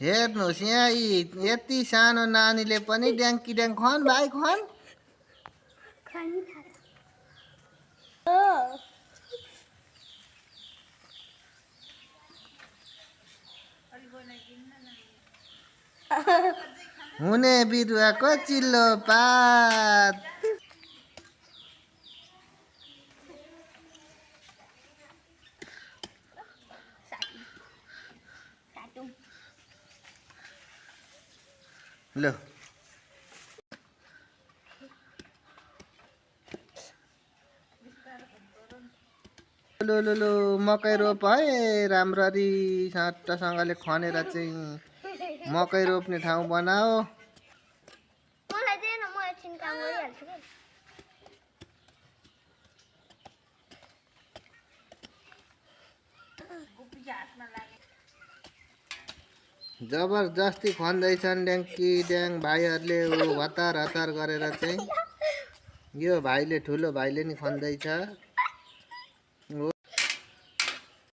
हेर्नुहोस् यहाँ यति सानो नानीले पनि ड्याङ्की ड्याङ खन भाइ खन। हुने बिरुवाको चिल्लो पात। लो लो लो लो मकै रोप है राम्ररी सट्टसँगले खनेर चाहिँ मकै रोप्ने ठाउँ बनाओ। जबरजस्ती खन्दैछन् ड्याङ्की ड्याङ भाइहरूले हतार हतार गरेर चाहिँ। यो भाइले ठुलो भाइले नि खन्दैछ।